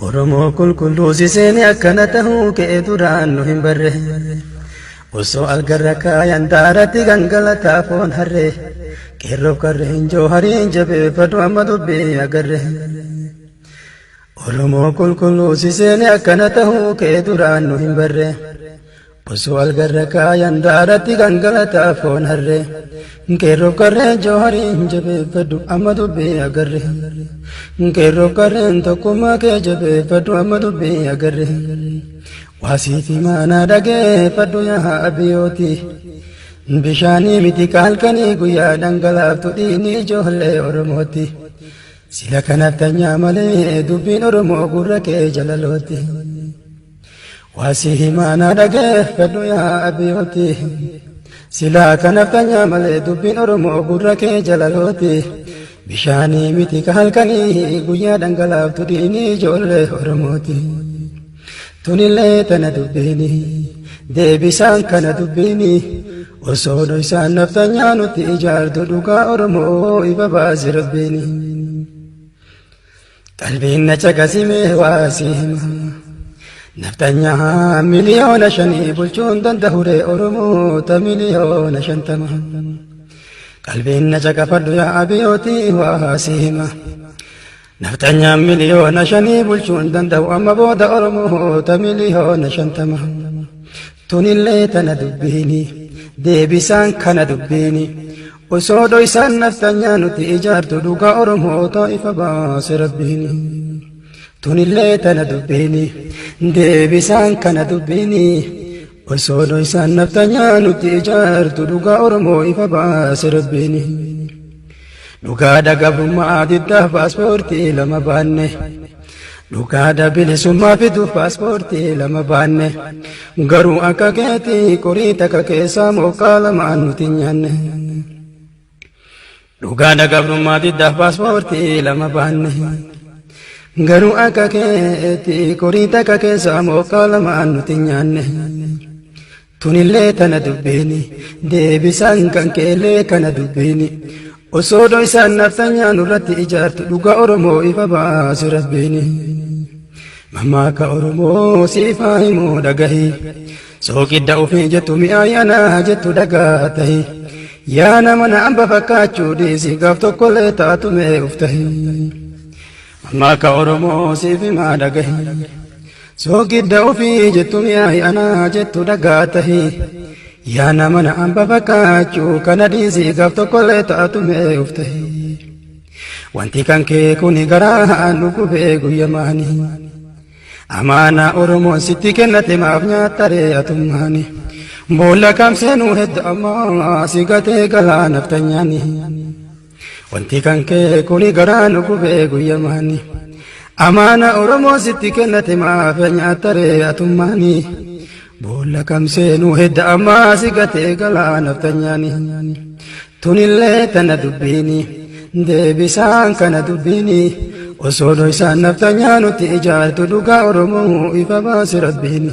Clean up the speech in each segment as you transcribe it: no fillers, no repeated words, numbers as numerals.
Oromoo qulqulluu si seene akkana tahuu kee duraan nu hin barre. Osoo algarra kaayan daaratti gangalataa foon harre. Qeerroof qarreen joohariin jabeeffadhu amma dubbii agarre. Oromoo qulqulluu si seene akkana tahuu kee duraan nu hin barre. Osoo algarra kaayan daaratti gangalataa foon harre. Qeerroof qarreen joohariin jabeeffadhu amma dubbii agarre. Qeerroof qarreen tokkummaa kee jabeeffadhu amma dubbii agarre. Waasii fi maanaa dhageeffadhu yaa abiyooti. Bishaanii miti kaalkanii guyyaa dhangalaaftu dhiini ijoollee Oromooti. Sila kanaaf tanyaa malee dubbiin Oromoo gurra kee jalalooti. Waasii himaanaa dhageeffadhu yaa abiyooti. Silaa kanaaf tanyaa malee dubbiin Oromoo gurra kee jalalooti. Bishaanii miti halkanii guyyaa dhangalaaftu dhiini ijoollee Oromooti. Tunillee tana dubbiini deebisaan kana dubbiini osoo dhoysaan naftanyaa nutti ijaartu dhugaa Oromoo ifa baasi rabbiini. Qalbiin na caqasimee waa si hima. Naftanyaa 5,000,000 bulchuun danda'ure Oromoota 50,000,000. Qalbiin na caqafadhu yaa abiyootii waa si hima. Naftanyaa 5,000,000 bulchuun danda'u amma booda Oromoota 50,000,000. Tunillee tana dubbiini deebisaan kana dubbiini. Osoo dhoysaan naftanyaa nuti ijaartu dhugaa Oromoota ifa baase rabbiini. Tunillee tana dubbiini deebisaan kana dubbiini. Osoo dhoysaan naftanyaa nuti ijaartu dhugaa Oromoo ifa baase rabbiini. Dhugaadha gabrummaa diddaaf paaspoortii lama baanne. Dhugaadha bilisummaa fiduuf paaspoortii lama baanne. Garuu akka keetii qorii takka keessaa moqqaa lamaan nuti nyaanne. Dhugaadha gabrummaa diddaaf paaspoortii lama baanne. Garuu akka keetii qorii takka keessaa moqqaa lamaan nuti nyaanne. Tunillee tana dubbiini deebisaan kan keellee kana dubbiini. Osoo dhoysaan naftanyaa nurratti ijaartu dhugaa Oromoo ifa baase rabbiini. Mammaaka Oromoo siifaa himuu dhagahi. Sooqidda ofii jettu mi'aayanaa jettu dhagaa tahi. Yaa nama na amba fakkaachuu dhiisi gaaf tokkollee taatu mee uf tahi. Mammaaka Oromoo siif himaa dhagahi. Soogidda ofii jettu mi'aayi anaa jettu dhagaa tahi. Yaa nama na amba fakkaachuu kana dhiisii gaaf tokkollee taatu mee uf tahi. Wanti kan kee kuni garaa nu gubee guyyamaani. Amaanaa Oromoon sitti kennate maaf nyaattaree atummaani. Boolla kam seenuu hedda ammaa si gatee galaa naftanyaani. Wanti kan kee kuni garaa nu gubee guyyamaani. Amaana Oromoo sitti kennate maaf nyaattaree atummaani. Boolla kam seenuu hedda ammaa si gatee galaa naftanyaani. Tunillee tana dubbiini deebisaan kana dubbiini. Osoo dhoysaan naftanyaa nutti ijaartu dhugaa Oromoo ifa baase rabbiini.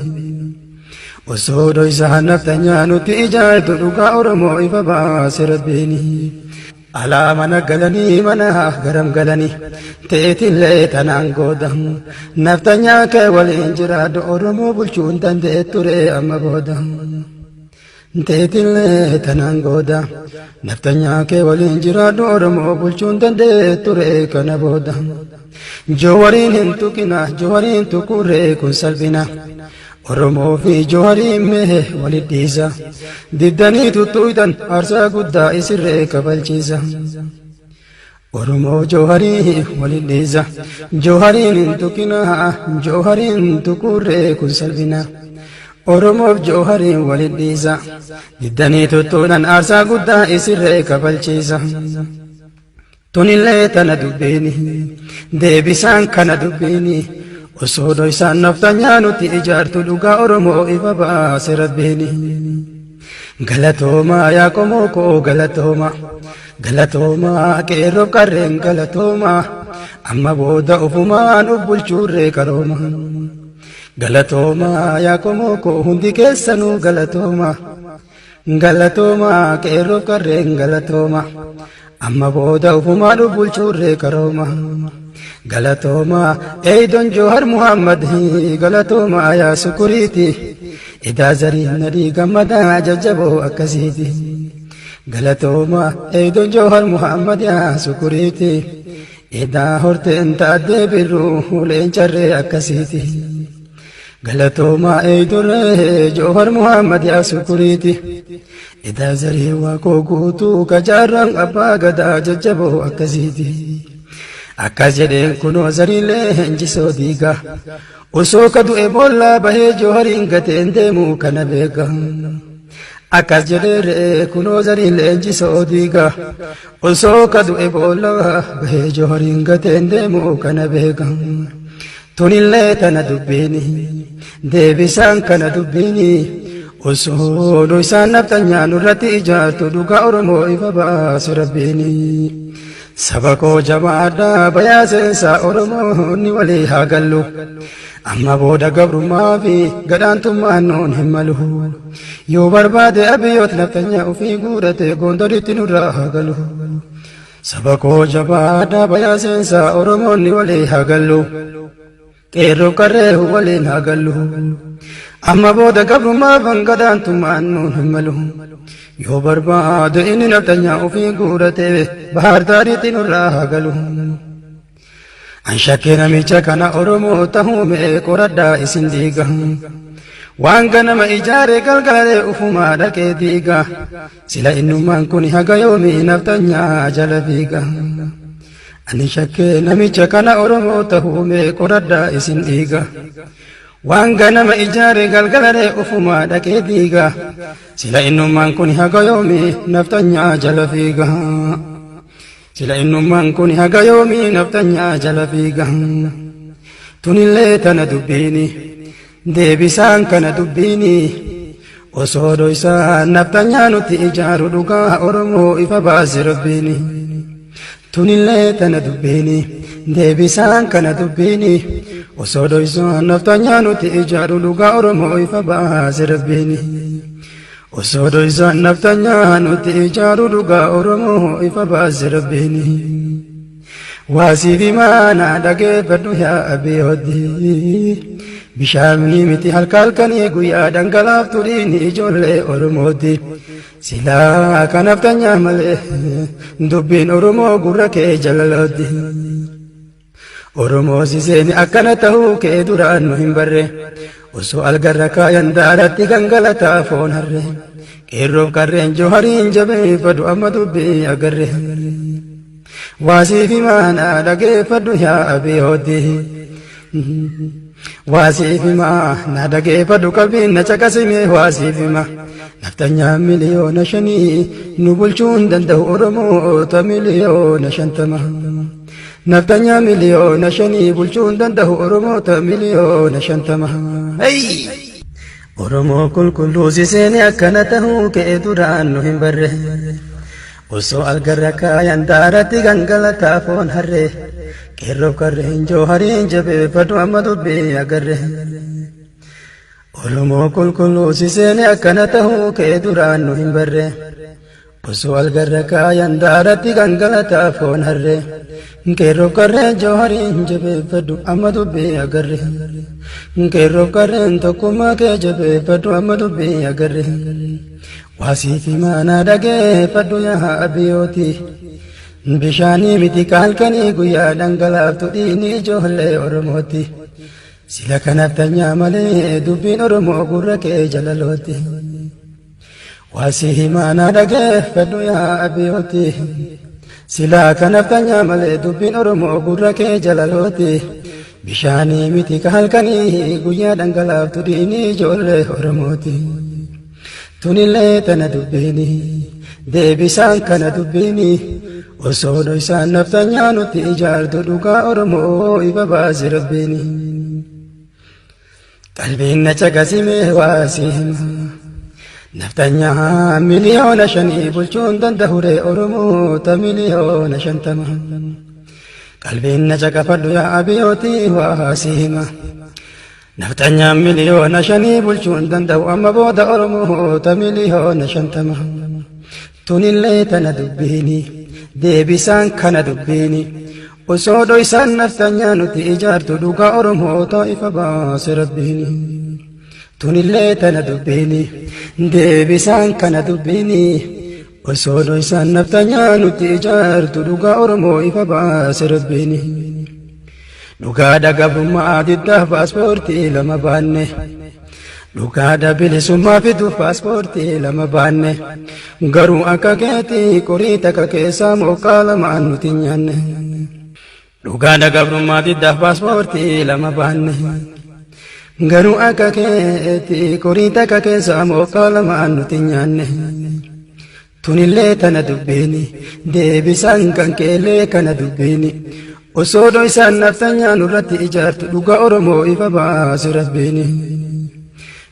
Osoo dhoysaan naftanyaa nutti ijaartu dhugaa Oromoo ifa baase rabbiini. Alaa mana galanii mana garam galanii teetillee tanaan gooda. Naftanyaa kee waliin jiraadhu Oromoo bulchuun dandeetture amma booda. Teetillee tanaan gooda. Naftanyaa kee waliin jiraadhu Oromoo bulchuun dandeetture kana booda. Jawariin hin tuqina jawariin tuqurree kun salphina. Oromoo fi Jawariin mee walit dhiisa. Diddanii tuttuuytan aarsaa guddaa isirree kabalchiisa. Oromoo Jawariin walit dhiisa. Jawariin hin tuqina jawariin tuqurree kun salphina. Oromoof Jawariin walit dhiisa. Diddanii tuttuudhaan aarsaa guddaa isirree kabalchiisa. Tunillee tana dubbiini deebisaan kana dubbiini. Osoo dhoysaan naftanyaa nuti ijaartu dhugaa Oromoo ifa baase rabbiini. Galatoomaa yaa qomoo koo galatooma. Galatoomaa qeerroof qarreen galatooma. Amma booda ofumaan of bulchuurree qarooma. Galatoomaa yaa qomoo koo hundi keessanuu galatooma. Galatoomaa qeerroof qarreen galatooma. Amma booda ufumaa nu bulchuurree karooma. Galatooma eeydoon Joohar Muhammad galatooma yaa sukuriiti. Idaa zarii nadii gammadaa jajjaboo akkasiiti. Galatooma eeydoon Joohar Muhammad yaa sukuriiti. Idaa horteen taaddee birruu leencarree akkasiiti. Galatooma eeydurree Joohar Muhammad yaa sukuriiti. Idaa zarii waaqoo guutuu kajaarraan abbaa gadaa jajjaboo akkasiiti. Akkas jedheen kunoo zariilee leenjisoo diiga. Osoo ka du'e boollaa bahee Joohariin gateen deemu kana beeka. Akkas jedhee re'ee kunoo zariin leenjisoo diiga. Osoo ka du'e boollaa bahee Joohariin gateen deemu kana beeka. Tunillee tana dubbiini deebisaan kana dubbiini osoo isaan nafxanyaa nurratti ijaartu dhugaa Oromoo ifa baase rabbiini. Saba koo jabaadhaa bayaa seensaa Oromoonni walii haa gallu. Amma booda gabrummaa fi gadhaantummaan nuun hin malu. Yoo barbaade abiyyoot nafxanyaa ofii guurate gondoritti nurraa haa galu. Saba koo jabaadhaa bayaa seensaa Oromoonni walii haa gallu. Qeerroof qarree waliin haa gallu. Amma booda gabrummaa fi gadhaantummaan nuun hin malu. Yoo barbaade inni nafxanyaa ofii guurate Bahaar Daariitti nurraa haa galu. An shakkee namicha kana Oromoo tahuu mee qoradhaa isin diiga. Waan ganama ijaare galgalee ufumaa dhaqee diiga. Sila innummaan kun haga yoomii nafxanyaa jala fiiga. Ani shakkee namicha kana Oromoo tahuu mee qoradhaa isin dhiiga. Waan ganama ijaare galgalee ufumaa dhaqee diiga. Sila innummaan kun haga yoomii nafxanyaa jala fiiga. Sila innummaan kun haga yoomii nafxanyaa jala fiiga. Tunillee tana dubbiini deebisaan kana dubbiini osoo dhoysaan nafxanyaa nutti ijaaru dhugaa Oromoo ifa baase rabbiini. Tunillee tana dubbiini deebisaan kana dubbiini osoo dhoysaan nafxanyaa nutti ijaaru dhugaa Oromoo ifa baase rabbiini. Osoo dhoysaan nafxanyaa nutti ijaaru dhugaa Oromoo ifa baase rabbiini. Waasii fi maana dhageeffadhu yaa abiyooti. Bishaanni miti halka halkanii guyyaa dhangalaaftu dhiini ijoollee Oromooti. Silaa kan nafxanyaa malee dubbiin Oromoo gurra kee jalalooti. Oromoo siseeni akkana tahuu kee duraan nu hin barre. Osoo algarra kaayan daaratti gangalataa foon harre. Qeerroof qarreen Joohariin jabeeffadhu amma dubbii agarre. Waasii fi maana dhageeffadhu yaa abiyooti. Waasii fi maana dhageeffadhu qalbiin na caqasime waasii fi ma. Nafxanyaa 5,000,000 nu bulchuu hin danda'u Oromoota 50,000,000. Nafxanyaa 5,000,000 bulchuu hin danda'u Oromoota 50,000,000. Hey! Oromoo qulqulluu siseeni akkana tahuu kee duraan nu hin barre. Osoo algarra kaayan daaratti gangalataa foon harre. Qeerroof qarreen Joohariin jabeeffadhu amma dubbii agarre. Oromoo qulqulluu siseeni akkana tahuu kee duraan nu hin barre. Osoo algarra kaayan daaratti gangalataa foon harre. Qeerroof qarreen Joohariin jabeeffadhu amma dubbii agarre. Qeerroof qarreen tokkummaa kee jabeeffadhu amma dubbii agarre. Waasii fi maanaa dhageeffadhu yaa abiyooti. Bishaanii miti halkanii guyyaa dhangalaaftu dhiini ijoollee Oromooti. Sila kanaaf tanyaa malee dubbiin Oromoo gurra kee jalalooti. Waasii himaanaa dhageeffadhu yaa abiyooti. Sila kanaaf tanyaa malee dubbiin Oromoo gurra kee jalalooti. Bishaanii miti halkanii guyyaa dhangalaaftu dhiini ijoollee Oromooti. Tunillee tana dubbiini deebisaan kana dubbiini osoo dhoysaan nafxanyaa nutti ijaartu dhugaa Oromoo ifa baase rabbiini. Qalbiin na caqasime waasii hima. Nafxanyaa 5,000,000 bulchuu hin danda'ure Oromoota 50,000,000. Qalbiin na caqafadhu yaa abiyooti waasii hima. Nafxanyaan 5,000,000 bulchuu hin danda'u amma booda Oromoota 50,000,000. Tunillee tana dubbiini Deebisaan kana dubbiini. Osoo dhoysaan naftanyaa nuti ijaartu dhugaa Oromoota ifa baase Rabbiini. Tunillee tana dubbiini. Deebisaan kana dubbiini. Osoo dhoysaan naftanyaa nuti ijaartu dhugaa Oromoo ifa baase Rabbiini. Dhugaadha gabrummaa diddaaf paaspoortii lama baanne. Dhugaadha bilisummaa fiduuf paaspoortii lama baanne. Garuu akka keetii qorii takka keessaa moqqaa lamaan nuti hin nyaanne. Dhugaadha gabrummaa diddaaf paaspoortii lama baanne. Garuu akka keetii qorii takka keessaa moqqaa lamaan nuti hin nyaanne. Tunillee tana dubbiini deebisaan kan keellee kana dubbiini. Osoo dhoysaan naftanyaa nurratti ijaartu dhugaa Oromoo ifa baase Rabbiini.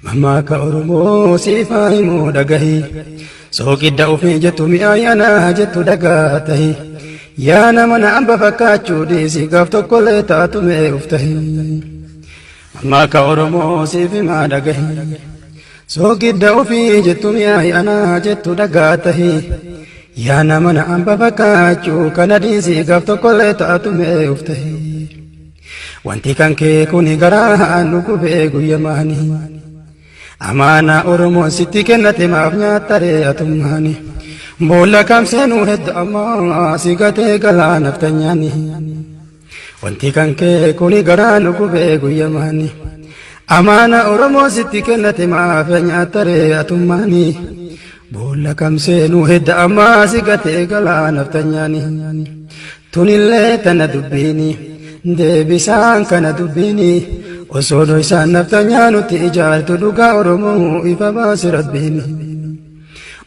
Mammaaka Oromoo siifaa himuu dhagahi. Sooqidda ofii jettu mi'aayanaa jettu dhagaa tahi. Yaa nama na amba fakkaachuu dhiisi gaaf tokkollee taatu mee uf tahi. Mammaaka Oromoo siif himaa dhagahi. Soogidda ofii jettu mi'aayi anaa jettu dhagaa tahi. Yaa nama na amba fakkaachuu kana dhiisi gaaf tokkollee taatu mee uf tahi. Wanti kan kee kuni garaa nu gubee guyyamaani. Amaanaa Oromoon sitti kennate maaf nyaattaree atummaani. Boolla kam seenuu heddu ammaa si gatee galaa naftanyaani. Wanti kan kee kuni garaa nu gubee guyyamaani. Amaana Oromoo sitti kennate maaf nyaattaree atummaani. Boolla kam seenuu hedda ammaa si gatee galaa naftanyaani. Tunillee tana dubbiini deebisaan kana dubbiini. Osoo dhoysaan naftanyaa nutti ijaartu dhugaa Oromoo ifa baase Rabbiini.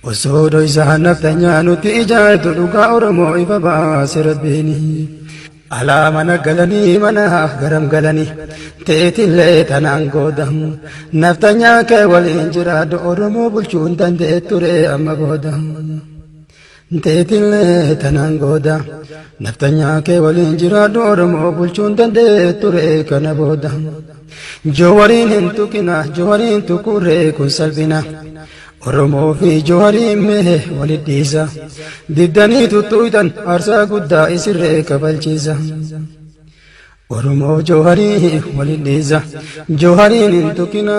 Osoo dhoysaan naftanyaa nutti ijaartu dhugaa Oromoo ifa baase Rabbiini. Alaa mana galanii mana garam galanii teetillee tanaan gooda. Naftanyaa kee waliin jiraadhu Oromoo bulchuu hin dandeettu ree amma booda. Teetillee tanaan gooda. Naftanyaa kee waliin jiraadhu Oromoo bulchuu hin dandeettu ree kana booda. Jawariin hin tuqina jawariin tuqurree kun salphina. Oromoo fi Jawariin mee walit dhiisa. Diddanii tuttuutan aarsaa guddaa isirree kafalchiisa. Oromoo Jawariin walit dhiisa. Jawariin hin tuqina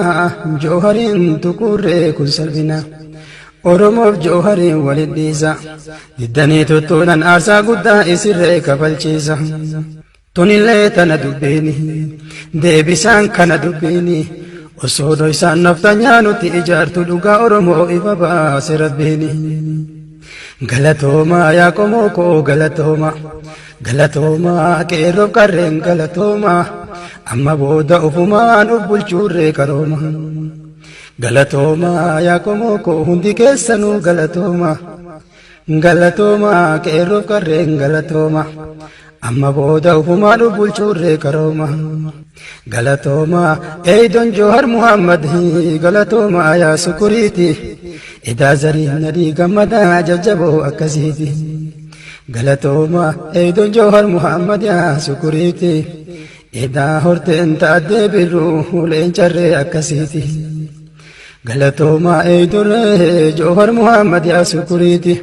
jawariin tuqurree kun salphina. Oromoof Jawariin walit dhiisa. Diddanii tuttuutan aarsaa guddaa isirree kafalchiisa. Tunillee tana dubbiini deebisaan kana dubbiini. Osoo dhoysaan naftanyaa nutti ijaartu dhugaa Oromoo ifa baase Rabbiini. Galatoomaa yaa qomoo koo galatooma. Galatoomaa qeerroof qarreen galatooma. Amma booda ofumaan of bulchuurree qarooma. Galatoomaa yaa qomoo koo hundi keessanuu galatooma. Galatooma qeerroof qarreen galatooma. Amma booda ofumaan of bulchuurree qarooma. Galatooma eeydoon Joohar Muhammad galatooma yaa sukuriiti. Edaa zarii nadii gammadaa jajjaboo akkasiiti. Galatooma eeydoon Joohar Muhammad yaa sukuriiti. Edaa horteen taaddee birruu leencarree akkasiiti. Galatooma eeyduree Joohar Muhammad yaa sukuriiti.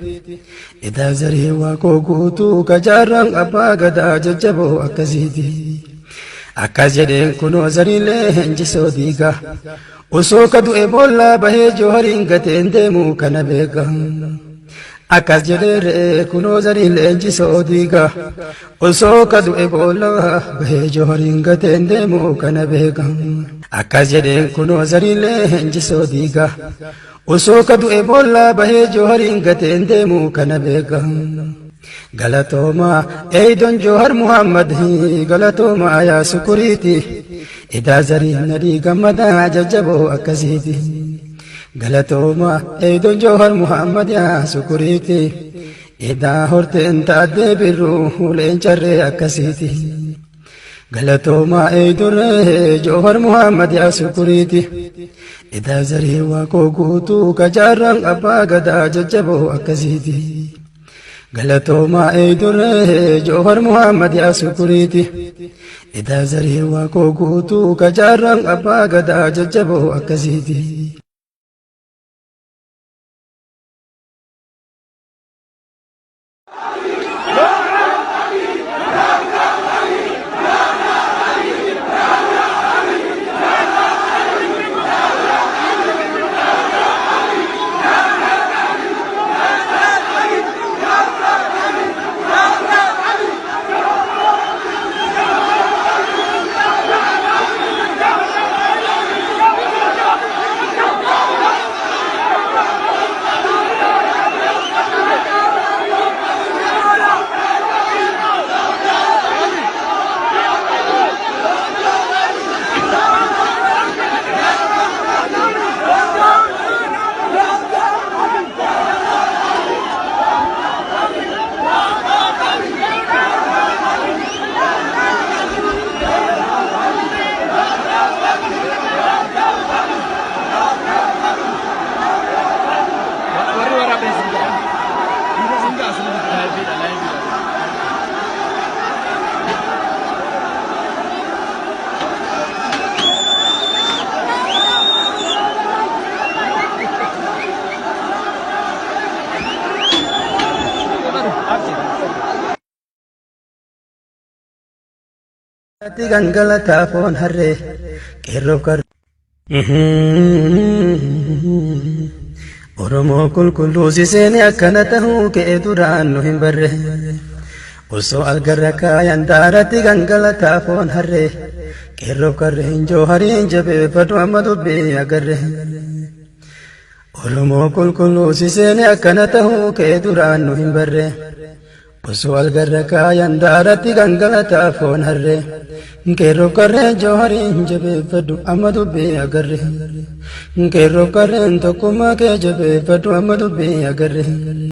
Edaa zarii waaqoo guutuu kajaarraan abbaa gadaa jajjaboo akkasiiti. Akkas jedheen kunoo zariilee leenjisoo diiga. Osoo ka du'e boollaa bahee Joohariin gateen deemu kana beeka. Akkas jedhee kunoo zariin leenjisoo diiga. Osoo ka du'e boollaa bahee Joohariin gateen deemu kana beeka. Akkas jedheen kunoo zariin leenjisoo diiga. Osoo ka du'e boollaa bahee Joohariin gateen deemu kana beeka. Galatooma eeydoon Joohar Muhammad galatooma yaa sukuriiti. Edaa zariin nadii gammadaa jajjaboo akkasiiti. Galatooma eeydoon Joohar Muhammad yaa sukuriiti. Edaa horteen taaddee birruu leencarree akkasiiti. Galatooma eeyduree Joohar Muhammad yaa sukuriiti. Edaa zarii waaqoo guutuu kajaarraan abbaa gadaa jajjaboo akkasiiti. Galatooma eeyduree Joohar Muhammad yaa sukuriiti. Edaa zarii waaqoo guutuu kajaarraan abbaa gadaa jajjaboo akkasiiti. Ati gangalataa foon harree qeerroof karree. Oromoo qulqulluu si seene akkana tahuu kee duraan nu hin barre. Osoo algarra kaayan daaratti gangalataa foon harree qeerroof karreen joohariin jabeeffadhu amma dubbii agarre. Oromoo qulqulluu si seene akkana tahuu kee duraan nu hin barre. Osoo algarra kaayan daaratti gangalataa foon harree qeerroof qarreen joohariin jabeeffadhu amma dubbii agarre. Qeerroof qarreen tokkummaa kee jabeeffadhu amma dubbii agarre.